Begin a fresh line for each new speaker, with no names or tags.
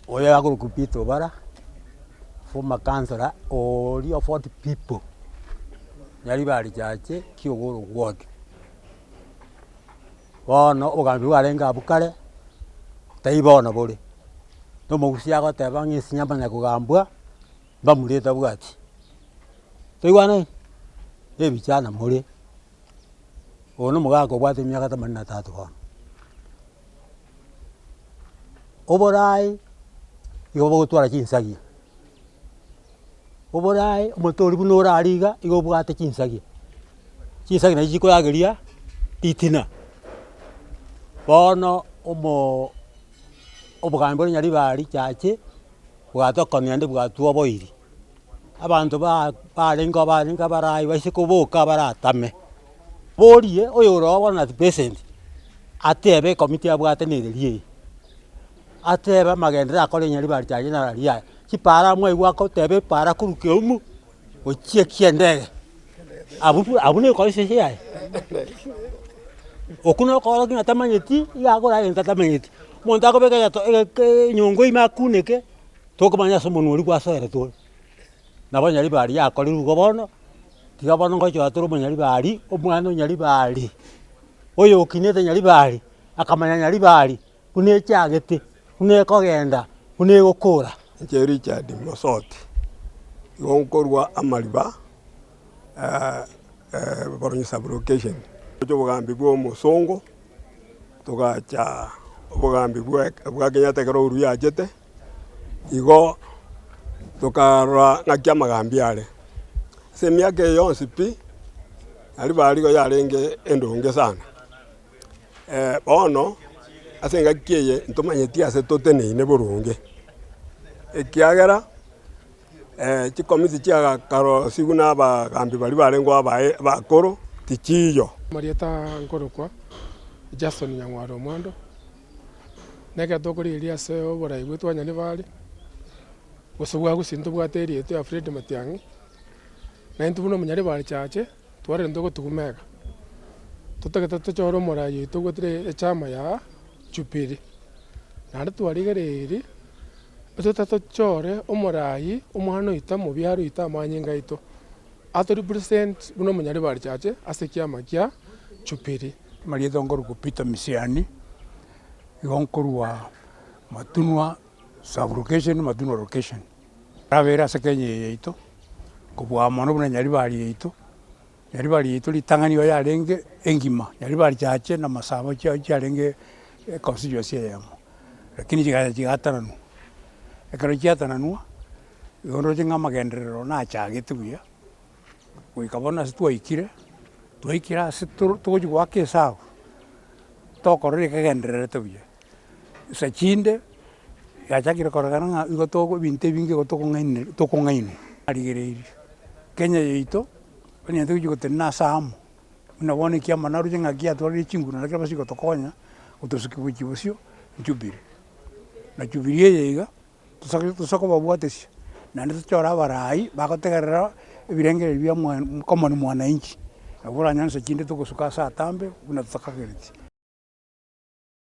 Oyo akorokwa Peter Obara, former councillor oria of Fort People, Nyaribari Church, Kiogoro Ward. Bono obogambi bwarenge abwo kare, tai bono bore, na omogusia agoteba ng'a ense yamanya kogambwa, mbamura etabwati. Toigwanani? Ebichana more, oyo na omogaka obwate emiaka themanini na tatu bono. Oboraai igo bogotwara chinsagia, oboraai omonto oria buna orare iga, igo obwate chinsagia, chinsagia nachi chikorageria ritina. Bono omoo obogambi bore nyaribari chache, bwatokonia naende bwatwoboirie, abanto ba barenge barenge abarai baise koboka baratame, borie oyore oo bono at present, atebe ekomiti abwate nereria eye, atebe amagenderero akore nyaribari chache nararia aya, chipara mwaigwa agoteba epara korwa Keumu gochia Kiendege, abwo abwo na econstituency yaye, okwo na okorokia ng'a tamanyeti, iga akora egento atamanyeti. Omonto akobeka egeto egeke enyongo ime akuneke, tokomanya ase omonwa oria gwasoerete ore. Nabo Nyaribari yakorirwe igo bono, tiga bono ngochora tore omonyaribari, omwana o Nyaribari, oyo okinete Nyaribari, akamanya Nyaribari buna echagete, buna ekogenda, buna egokora.
Inche Richard Mosoti, igo nkorwa amariba Boronyi sub-location. Obogambi bwa omosongo, togacha obogambi bwa bwa Kenyatta ekero Uhuru yachete, igo tokarora ng'aki amagambi are. Ase emiaka eye yonsi pi, aria igo yarenge endonge sana. Bono ase engaki eye ntomanyeti ase toteneine boronge, ekiagera chikomiti chiagakarosiwu na abagambi baria barenge abae abakoro tichiiyo.
Amarieta nkorokwa Jason Nyang'ware Omwando, na ekero tokorigereria ase oborai bwaito bwa Nyaribari, gose bwa Gusii ntobwate area yaito ya Fred Matiang'i, na intwe buna omonyaribari chache. Twarente ogotuguma iga, totagete tochore omorai oito ogwetire echama ya Jubilee. Naende twarigereirie, totagete tochore omorai omwana oito omobiare oito amanyinga aito, ato represent buna omonyaribari chache ase ekiama kia Jubilee.
Amarieta nkorokwa Peter Misiani, igo nkorwa Matunwa sub location, Matunwa location. Rabeire ase Kenya eye yaito, kobua mono buna Nyaribari yaito, Nyaribari yaito ritang'ani igo yarenge engima, Nyaribari chache na masabo chia chiarenge econstituency eyemo, lakini chigacha chigatananwa, ekero chiatananwa, igo nroche ng'a amagenderero nachagete buya, goika bono ase twaikire, twaikire ase toro togochi goaka esabu, tokorora ekegendererete buya. Nsa chinde, yachakire kororekana ng'a igo togo ebinto ebinge igo tokong'ainere tokong'ainwa. Arigereirie, Kenya yaito, onye togochia gotenena ase amo, buna bono ekiama naroche ng'a kiatwarire chinguru nario kera gotokonya, gotosukia gochia bosio, Jubilee. Na Jubilee eye iga, tosa tosa kobabwatesia, naende tochore abarai bagotegerera ebirengererio bia mwa common mwananchi, nabo oranyore nsa chinde togosuka ase atambe buna totakagereti.